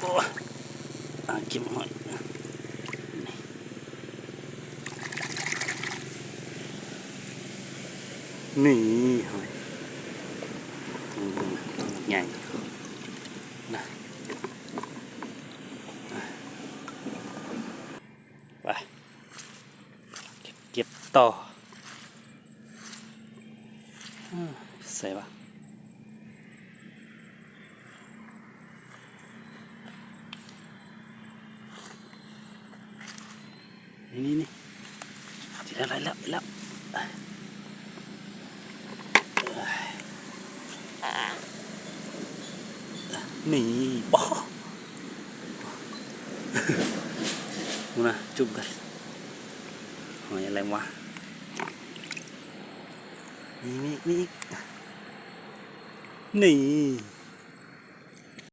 ອ່າ ເກັບຫອຍ ນີ້ ນີ້ຫອຍ ໃຫຍ່ນະ ໄປ ເກັບ ເກັບຕໍ່ ໃສ່ວະ ນີ້ໆໆ ໄດ້ແລ້ວ ໄດ້ແລ້ວ ໄດ້ແລ້ວ ນີ້ ປາ ພຸ້ນນະ ຈຸ່ມກັນ ຫອຍອະໄລວະ ມີ ມີ ມີອີກ ນີ້.